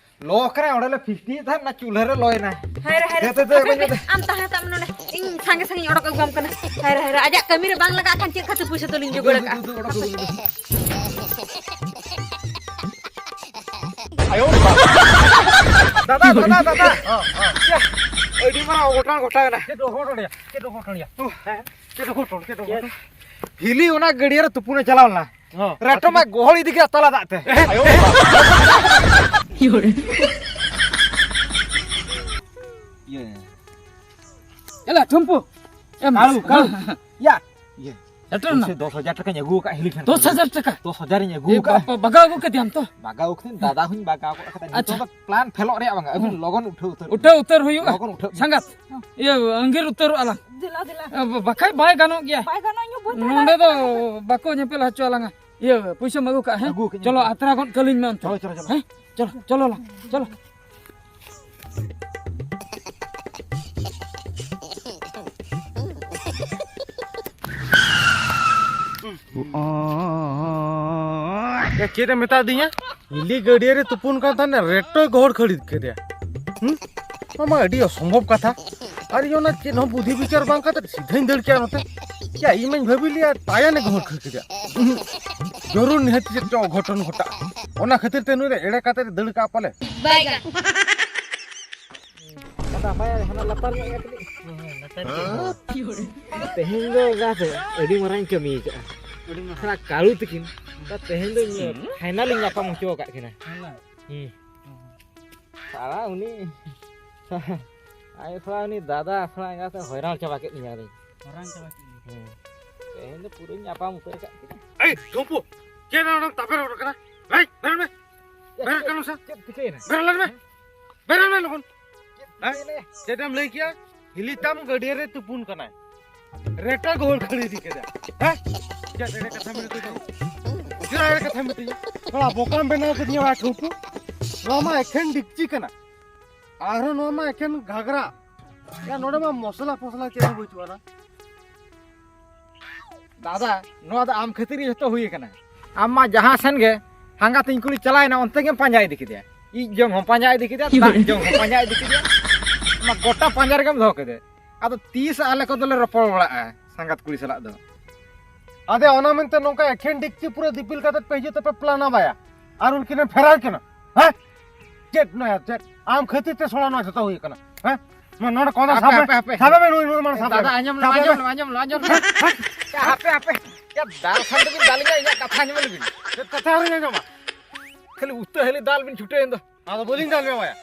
ᱞᱚ ᱠᱟᱱᱟᱭ, ᱚᱸᱰᱮ ᱞᱮ ᱯᱷᱤᱥᱴᱤᱭᱮᱫ ᱛᱟᱦᱮᱸᱫ, ᱚᱱᱟ ᱪᱩᱞᱦᱟᱹ ᱨᱮ ᱞᱚᱭᱮᱱᱟᱭ᱾ ᱦᱟᱭ ᱨᱮ, ᱦᱟᱭ ᱨᱮ, ᱫᱮ, ᱫᱮ, ᱫᱮ, ᱦᱟᱯᱮ, ᱤᱢᱟᱹᱧ ᱢᱮ, ᱦᱟᱯᱮ, ᱫᱮ᱾ ᱟᱢ ᱛᱟᱦᱮᱸ ᱦᱟᱛᱟᱲ ᱢᱮ ᱱᱚᱰᱮ, ᱤᱧ ᱥᱟᱸᱜᱮ ᱥᱟᱸᱜᱮᱧ ᱚᱰᱚᱠ ᱟᱹᱜᱩᱣᱟᱢ ᱠᱟᱱᱟ᱾ ᱦᱟᱭ ᱨᱮ, ᱦᱟᱭ ᱨᱮ, ᱟᱡᱟᱜ ᱠᱟᱹᱢᱤ ᱨᱮ ᱵᱟᱝ ᱞᱟᱜᱟᱜ ᱠᱷᱟᱱ ᱪᱮᱫ ᱠᱷᱟᱹᱛᱤᱨ ᱯᱩᱭᱥᱟᱹ ᱛᱟᱹᱞᱤᱧ ᱡᱚᱜᱟᱲ ᱠᱟᱜᱼᱟ? ᱫᱩ, ᱫᱩ, ᱫᱩ, ᱚᱰᱚᱠ ᱟᱹᱜᱩ ᱢᱮ᱾ ᱫᱟᱫᱟ, ᱫᱟᱫᱟ, ᱫᱟᱫᱟ᱾ ᱦᱚᱸ, ᱦᱚᱸ᱾ ᱭᱟ, ᱟᱹᱰᱤ ᱢᱟᱨᱟᱝ ᱚᱜᱷᱚᱴᱚᱱ ᱜᱷᱚᱴᱟᱣᱮᱱᱟ᱾ ᱪᱮᱫ ᱚᱜᱷᱚᱴᱚᱱ ᱭᱟ? ᱪᱮᱫ ᱚᱜᱷᱚᱴᱚᱱ ᱭᱟ? ᱦᱮᱸ? ᱪᱮᱫ ᱚᱜᱷᱚᱴᱚᱱ? ᱪᱮᱫ ᱚᱜᱷᱚᱴᱚᱱ? ᱦᱤᱞᱤ ᱚᱱᱟ ᱜᱟᱹᱰᱭᱟᱹ ᱨᱮ ᱛᱩᱯᱩᱱᱮ ᱪᱟᱞᱟᱣ ᱞᱮᱱᱟ᱾ ᱦᱚᱸ᱾ ᱨᱮᱴᱚ ᱢᱟ ᱜᱚᱦᱚᱲ ᱤᱫᱤ ᱠᱮᱫᱟ ᱛᱟᱞᱟ ᱫᱟᱜ ᱛᱮ᱾ ᱟᱭᱳ ᱵᱟᱵᱟ᱾ ᱤᱭᱟᱹ᱾ ᱮᱞᱟ, ᱴᱷᱩᱢᱯᱩ᱾ ᱮᱢ᱾ ᱠᱟᱲᱩ, ᱠᱟᱲᱩ᱾ ᱭᱟ, ᱤᱭᱟᱹ᱾ ᱥᱮᱴᱮᱨ ᱱᱟ᱾ ᱯᱩᱭᱥᱟᱹ ᱫᱚᱥ ᱦᱟᱡᱟᱨ ᱴᱟᱠᱟᱧ ᱟᱹᱜᱩ ᱟᱠᱟᱫ ᱦᱤᱞᱤ ᱴᱷᱮᱱ ᱫᱚᱥ ᱦᱟᱡᱟᱨ ᱠᱷᱚᱱ᱾ ᱴᱟᱠᱟ? ᱫᱚᱥ ᱦᱟᱡᱟᱨ ᱤᱧ ᱟᱹᱜᱩ ᱮ, ᱟᱠᱟᱫᱼᱟ᱾ ᱵᱟ-, ᱵᱟᱜᱟᱣ ᱟᱹᱜᱩ ᱠᱮᱫᱮᱭᱟᱢ ᱛᱚ? ᱵᱟᱜᱟᱣ ᱟᱹᱜᱩ ᱠᱟᱛᱮ ᱫᱟᱫᱟ ᱦᱚᱸᱧ ᱵᱟᱜᱟᱣ ᱜᱚᱫ ᱠᱟᱫᱟ᱾ ᱦᱮᱸ᱾ ᱱᱤᱛᱚᱜ ᱟᱪᱪᱷᱟ᱾ ᱫᱚ ᱯᱞᱟᱱ ᱯᱷᱮᱞᱚᱜ ᱨᱮᱭᱟᱜ ᱵᱟᱝᱟ᱾ ᱟᱹᱵᱤᱱ ᱦᱩᱸ᱾ ᱞᱚᱜᱚᱱ ᱩᱴᱷᱟᱹᱣ ᱩᱛᱟᱹᱨ ᱵᱤᱱ᱾ ᱩᱴᱷᱟᱹᱣ ᱩᱛᱟᱹᱨ ᱦᱩᱭᱩᱜᱼᱟ᱾ ᱞᱚᱜᱚᱱ ᱩᱴᱷᱟᱹᱣ ᱵᱤᱱ᱾ ᱥᱟᱸᱜᱟᱛ᱾ ᱦᱚᱸ᱾ ᱤᱭᱟᱹ, ᱟᱸᱜᱤᱨ ᱩᱛᱟᱹᱨᱚᱜᱼᱟ ᱞᱟᱝ᱾ ᱫᱮᱞᱟ, ᱫᱮᱞᱟ᱾ ᱮ, ᱵᱟ-, ᱵᱟᱠᱷᱟᱡ ᱵᱟᱭ ᱜᱟᱱᱚᱜ ᱜᱮᱭᱟ᱾ ᱵᱟᱭ ᱜᱟᱱᱚᱜᱼᱟ, ᱤᱧ ᱦᱚᱸ ᱵᱟᱹᱧ ᱛᱟᱦᱮᱸ ᱱᱚᱰᱮ ᱫᱚ ᱫᱟᱲᱮᱭᱟᱜ ᱠᱟᱱᱟ᱾ ᱵᱟᱠᱚ ᱧᱮᱯᱮᱞ ᱦᱚᱪᱚ ᱟᱞᱟᱝᱟ᱾ ᱤᱭᱟᱹ, ᱯᱩᱭᱥᱟᱹᱢ ᱟᱹᱜᱩ ᱠᱟᱜᱼᱟ, ᱦᱮᱸ? ᱟᱹᱜᱩ ᱠᱟᱜ ᱟᱹᱧ᱾ ᱪᱚᱞᱚ, ᱟᱛᱨᱟ ᱜᱚᱫ ᱠᱟᱹᱞᱤᱧ ᱢᱮ ᱚᱱᱛᱮ᱾ ᱪᱚᱞᱚ, ᱪᱚᱞᱚ᱾ ᱦᱮᱸ? ᱪᱚᱞᱚ, ᱪᱚᱞᱚ ᱞᱟᱝ, ᱪᱚᱞᱚ᱾ ᱮ, ᱪᱮᱫ ᱮ ᱢᱮᱛᱟ ᱫᱤᱧᱟ? ᱦᱤᱞᱤ ᱜᱟᱹᱰᱭᱟᱹ ᱨᱮ ᱛᱩᱯᱩᱱ ᱠᱟᱱ ᱛᱟᱦᱮᱱᱟ, ᱨᱮᱴᱚᱭ ᱜᱚᱦᱚᱲ ᱠᱷᱟᱹᱲ ᱠᱮᱫᱮᱭᱟ᱾ ᱦᱩᱸ? ᱱᱚᱣᱟ ᱢᱟ ᱟᱹᱰᱤ ᱚᱥᱚᱢᱵᱷᱚᱵ ᱠᱟᱛᱷᱟ᱾ ᱟᱨ ᱤᱧ ᱚᱱᱟ ᱪᱮᱫ ᱦᱚᱸ ᱵᱩᱫᱷᱤ ᱵᱤᱪᱟᱨ ᱵᱟᱝ ᱠᱟᱛᱮ ᱥᱤᱫᱷᱟᱹᱧ ᱫᱟᱹᱲ ᱠᱮᱜᱼᱟ ᱱᱚᱛᱮ᱾ ᱭᱟ, ᱤᱧ ᱢᱟᱧ ᱵᱷᱟᱹᱵᱤ ᱞᱮᱭᱟ ᱛᱟᱭᱟ ᱱᱮ ᱜᱚᱦᱚᱲ ᱠᱷᱟᱹᱲ ᱠᱮᱫᱟ᱾ ᱡᱚᱨᱩᱨ ᱱᱤᱦᱟᱹᱛ ᱪᱮᱫ ᱪᱚ ᱚᱜᱷᱚᱴᱚᱱ ᱜᱷᱚᱴᱟᱜᱼᱟ᱾ ᱚᱱᱟ ᱠᱷᱟᱹᱛᱤᱨ ᱛᱮ ᱱᱩᱭ ᱫᱚ ᱮᱲᱮ ᱠᱟᱛᱮ ᱫᱟᱹᱲ ᱠᱟᱜᱼᱟ ᱯᱟᱞᱮ᱾ ᱵᱟᱭᱜᱟ᱾ ᱟᱫᱚ ᱦᱟᱯᱟᱭᱟ, ᱦᱟᱱᱟ ᱞᱟᱛᱟᱨ ᱧᱚᱜ ᱜᱮᱭᱟ ᱠᱟᱹᱴᱤᱡ᱾ ᱦᱮᱸ, ᱞᱟᱛᱟᱨ ᱧᱚᱜ᱾ ᱛᱮᱦᱮᱧ ᱫᱚ ᱮᱸᱜᱟᱛᱮ ᱟᱹᱰᱤ ᱢᱟᱨᱟᱝ ᱠᱟᱹᱢᱤ ᱟᱠᱟᱫᱼᱟ᱾ ᱟᱹᱰᱤ ᱢᱟᱨᱟᱝ᱾ ᱛᱷᱚᱲᱟ ᱠᱟᱹᱲᱩ ᱛᱟᱹᱠᱤᱱ᱾ ᱛᱮᱦᱮᱧ ᱫᱚ ᱦᱩᱸ᱾ ᱯᱷᱟᱭᱱᱟᱞ ᱤᱧ ᱧᱟᱯᱟᱢ ᱦᱚᱪᱚ ᱟᱠᱟᱫ ᱠᱤᱱᱟ᱾ ᱦᱮᱸ᱾ ᱦᱩᱸ᱾ ᱦᱩᱸ᱾ ᱥᱟᱞᱟ ᱩᱱᱤ, ᱟᱭ ᱥᱟᱞᱟ ᱩᱱᱤ ᱫᱟᱫᱟ ᱥᱟᱞᱟ ᱮᱸᱜᱟᱛᱮ ᱦᱚᱭᱨᱟᱱ ᱪᱟᱵᱟ ᱠᱮᱫ ᱞᱤᱧᱟ ᱟᱹᱞᱤᱧ᱾ ᱦᱚᱭᱨᱟᱱ ᱪᱟᱵᱟ ᱠᱮᱫ ᱞᱤᱧᱟ᱾ ᱦᱩᱸ᱾ ᱛᱮᱦᱮᱧ ᱫᱚ ᱯᱩᱨᱟᱹᱧ ᱧᱟᱯᱟᱢ ᱩᱛᱟᱹᱨ ᱟᱠᱟᱫ ᱠᱤᱱᱟ᱾ ᱮᱭ, ᱴᱷᱩᱢᱯᱩ, ᱪᱮᱫ ᱨᱮ ᱚᱸᱰᱮᱢ ᱛᱟᱵᱮᱨ ᱜᱚᱫ ᱠᱟᱱᱟ? ᱮᱭ, ᱵᱮᱨᱮᱫ ᱢᱮ᱾ ᱵᱮᱨᱮᱫ ᱠᱟᱱᱟ ᱥᱮ? ᱪᱮᱫ ᱪᱤᱠᱟᱹᱭᱮᱱᱟ? ᱵᱮᱨᱮᱫ ᱞᱮᱱ ᱢᱮ᱾ ᱵᱮᱨᱮᱫ ᱢᱮ ᱞᱚᱜᱚᱱ᱾ ᱪᱮᱫ ᱦᱮᱸ? ᱪᱤᱠᱟᱹᱭᱮᱱᱟ? ᱪᱮᱫ ᱮᱢ ᱞᱟᱹᱭ ᱠᱮᱜᱼᱟ? ᱦᱤᱞᱤ ᱛᱟᱢ ᱜᱟᱹᱰᱭᱟᱹ ᱨᱮ ᱛᱩᱯᱩᱱ ᱠᱟᱱᱟᱭ᱾ ᱨᱮᱴᱟ ᱜᱳᱦᱳᱨ ᱠᱷᱟᱹᱲ ᱤᱫᱤ ᱠᱮᱫᱟ᱾ ᱦᱮᱸ? ᱪᱮᱫ ᱮᱲᱮ ᱠᱟᱛᱷᱟ ᱢᱮᱱᱟᱜ ᱛᱤᱧᱟ? ᱪᱮᱫ ᱮᱲᱮ ᱠᱟᱛᱷᱟ ᱢᱮᱱᱟᱜ ᱛᱤᱧᱟ? ᱛᱷᱚᱲᱟ ᱵᱚᱠᱟᱢ ᱵᱮᱱᱟᱣ ᱠᱟᱫᱤᱧᱟ ᱵᱟ ᱴᱷᱩᱢᱯᱩ᱾ ᱱᱚᱣᱟ ᱢᱟ ᱮᱠᱷᱮᱱ ᱰᱤᱠᱪᱤ ᱠᱟᱱᱟ᱾ ᱟᱨᱦᱚᱸ ᱱᱚᱣᱟ ᱢᱟ ᱮᱠᱷᱮᱱ ᱜᱷᱟᱜᱽᱨᱟ᱾ ᱭᱟ, ᱱᱚᱰᱮ ᱢᱟ ᱢᱚᱥᱞᱟ ᱯᱷᱚᱥᱞᱟ ᱪᱮᱫ ᱦᱚᱸ ᱵᱟᱹᱪᱩᱜ ᱟᱱᱟ᱾ ᱫᱟᱫᱟ, ᱱᱚᱣᱟ ᱫᱚ ᱟᱢ ᱠᱷᱟᱹᱛᱤᱨ ᱜᱮ ᱡᱷᱚᱛᱚ ᱦᱩᱭ ᱟᱠᱟᱱᱟ᱾ ᱟᱢ ᱢᱟ ᱡᱟᱦᱟᱸ ᱥᱮᱱ ᱜᱮ ᱦᱟᱸᱜᱟᱛ ᱤᱧ ᱠᱩᱲᱤ ᱪᱟᱞᱟᱣᱮᱱᱟ, ᱚᱱᱛᱮ ᱜᱮᱢ ᱯᱟᱸᱡᱟ ᱤᱫᱤ ᱠᱮᱫᱮᱭᱟ᱾ ᱤᱡ ᱡᱚᱝ ᱦᱚᱸ ᱯᱟᱸᱡᱟ ᱤᱫᱤ ᱠᱮᱫᱮᱭᱟ, ᱫᱟᱜ ᱡᱚᱝ ᱦᱚᱸ ᱯᱟᱸᱡᱟ ᱤᱫᱤ ᱠᱮᱫᱮᱭᱟ᱾ ᱚᱱᱟ ᱜᱚᱴᱟ ᱯᱟᱸᱡᱟ ᱨᱮᱜᱮᱢ ᱫᱚᱦᱚ ᱠᱮᱫᱮᱭᱟ᱾ ᱟᱫᱚ ᱛᱤᱥ ᱟᱞᱮ ᱠᱚᱫᱚᱞᱮ ᱨᱚᱯᱚᱲ ᱵᱟᱲᱟᱜᱼᱟ ᱥᱟᱸᱜᱟᱛ ᱠᱩᱲᱤ ᱥᱟᱞᱟᱜ ᱫᱚ? ᱟᱫᱚ ᱚᱱᱟ ᱢᱮᱱᱛᱮ ᱱᱚᱝᱠᱟ ᱮᱠᱷᱮᱱ ᱰᱮᱠᱪᱤ ᱯᱩᱨᱟᱹ ᱫᱤᱯᱤᱞ ᱠᱟᱛᱮ ᱯᱮ ᱦᱤᱡᱩᱜ ᱛᱮᱯᱮ ᱯᱞᱟᱱᱟ ᱵᱟᱭᱟ, ᱟᱨ ᱩᱱᱠᱤᱱᱮᱢ ᱯᱷᱮᱨᱟᱣ ᱠᱤᱱᱟ? ᱦᱮᱸ? ᱪᱮᱫ ᱱᱚᱭᱟ ᱪᱮᱫ? ᱟᱢ ᱠᱷᱟᱹᱛᱤᱨ ᱛᱮ ᱥᱚᱲᱟ ᱱᱚᱣᱟ ᱡᱷᱚᱛᱚ ᱦᱩᱭ ᱠᱟᱱᱟ᱾ ᱦᱮᱸ? ᱢᱟ ᱱᱚᱰᱮ ᱠᱚᱫᱚ ᱦᱟᱯᱮ, ᱥᱟᱵ ᱢᱮ᱾ ᱦᱟᱯᱮ, ᱦᱟᱯᱮ᱾ ᱥᱟᱵ ᱢᱮ ᱱᱩᱭ, ᱱᱩᱭ ᱢᱟᱲᱟᱝ ᱥᱟᱵ ᱫᱟᱫᱟ, ᱢᱮ᱾ ᱟᱸᱡᱚᱢ ᱞᱮᱢ, ᱥᱟᱵ ᱢᱮ᱾ ᱟᱸᱡᱚᱢ ᱞᱮᱢ, ᱟᱸᱡᱚᱢ ᱞᱮᱢ, ᱟᱸᱡᱚᱢ ᱞᱮᱢ᱾ ᱦᱮᱸ? ᱦᱟᱯᱮ, ᱦᱟᱯᱮ᱾ ᱭᱟ, ᱫᱟᱞ ᱠᱷᱟᱱ ᱫᱚᱵᱤᱱ ᱫᱟᱞᱤᱧᱟ, ᱤᱧᱟᱹᱜ ᱠᱟᱛᱷᱟ ᱟᱸᱡᱚᱢ ᱞᱮᱵᱤᱱ᱾ ᱪᱮᱫ ᱠᱟᱛᱷᱟ ᱟᱹᱣᱨᱤᱧ ᱟᱸᱡᱚᱢᱟ? ᱠᱷᱟᱹᱞᱤ ᱩᱛᱟᱹ ᱦᱟᱹᱞᱤ ᱫᱟᱞ ᱵᱤᱱ ᱪᱷᱩᱴᱟᱹᱣᱮᱱ ᱫᱚ᱾ ᱟᱫᱚ ᱵᱟᱹᱞᱤᱧ ᱫᱟᱞ ᱢᱮᱭᱟ ᱵᱟᱭᱟ᱾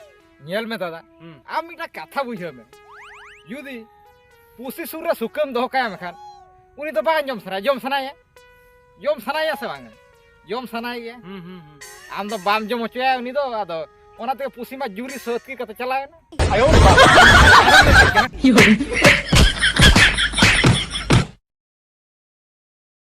ᱧᱮᱞ ᱢᱮ ᱫᱟᱫᱟ, ᱦᱩᱸ᱾ ᱟᱢ ᱢᱤᱫᱴᱟᱝ ᱠᱟᱛᱷᱟ ᱵᱩᱡᱷᱟᱹᱣ ᱢᱮ᱾ ᱡᱩᱫᱤ ᱯᱩᱥᱤ ᱥᱩᱨ ᱨᱮ ᱥᱩᱠᱟᱹᱢ ᱫᱚᱦᱚ ᱠᱟᱭᱟ ᱢᱮᱠᱷᱟᱱ, ᱩᱱᱤ ᱫᱚ ᱵᱟᱝ ᱡᱚᱢ ᱥᱟᱱᱟᱭᱟ, ᱡᱚᱢ ᱥᱟᱱᱟᱭᱟ? ᱡᱚᱢ ᱥᱟᱱᱟᱭᱟ ᱥᱮ ᱵᱟᱝᱟ? ᱡᱚᱢ ᱥᱟᱱᱟᱭᱮᱭᱟ᱾ ᱦᱩᱸ, ᱦᱩᱸ, ᱦᱩᱸ᱾ ᱟᱢ ᱫᱚ ᱵᱟᱢ ᱡᱚᱢ ᱦᱚᱪᱚᱭᱟ ᱩᱱᱤ ᱫᱚ, ᱟᱫᱚ ᱚᱱᱟ ᱛᱮᱜᱮ ᱯᱩᱥᱤ ᱢᱟ ᱡᱩᱨᱤ ᱥᱟᱹᱛ ᱠᱤᱨ ᱠᱟᱛᱮ ᱪᱟᱞᱟᱣᱮᱱᱟ᱾ ᱟᱭᱳ ᱵᱟᱵᱟ᱾